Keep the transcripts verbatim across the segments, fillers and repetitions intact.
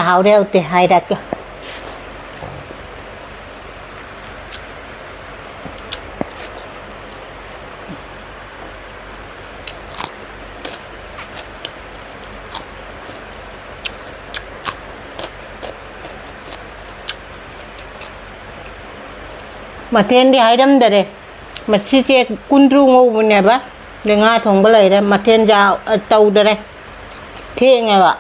ꯍꯥꯎꯔꯦ ꯍꯥꯎꯇꯦ ꯍꯥꯏꯔꯛꯀꯦ꯫ ꯃꯊꯦꯜꯗꯤ ꯍꯥꯏꯔꯝꯗꯔꯦ꯫ ꯃꯁꯤꯁꯦ ꯀꯨꯟꯗ꯭ꯔꯨ ꯉꯧꯕꯅꯦꯕ꯫ ꯑꯗꯩ ꯉꯥ ꯊꯣꯡꯕ ꯂꯩꯔꯦ꯫ ꯃꯊꯦꯜ ꯌꯥ-, ꯇꯧꯗꯔꯦ꯫ ꯊꯦꯡꯉꯦꯕ꯫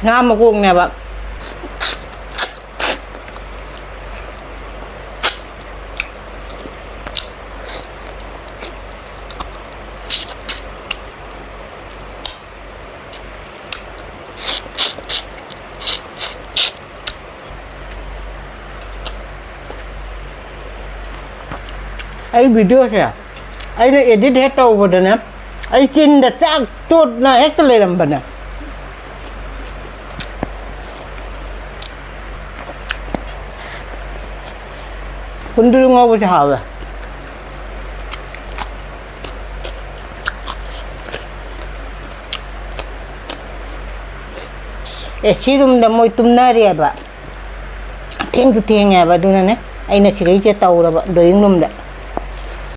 ꯉꯥ ꯃꯀꯣꯛꯅꯦꯕ꯫ ꯑꯩ videoꯁꯦ ꯑꯩꯅ edit ꯍꯦꯛ ꯇꯧꯕꯗꯅꯦ, ꯑꯩ ꯆꯤꯟꯗ ꯆꯥꯛ ꯆꯣꯠꯅ ꯍꯦꯛꯇ ꯂꯩꯔꯝꯕꯅꯦ꯫ ꯀꯨꯟꯗ꯭ꯔꯨ ꯉꯧꯕꯁꯦ ꯍꯥꯎꯋꯦ꯫ AC roomꯗ ꯃꯣꯏ ꯇꯨꯝꯅꯔꯦꯕ꯫ ꯊꯦꯡꯁꯨ ꯊꯦꯡꯉꯦꯕ, ꯑꯗꯨꯅꯅꯦ ꯑꯩꯅ ꯁꯤꯗꯩꯁꯦ ꯇꯧꯔꯕ drawing roomꯗ꯫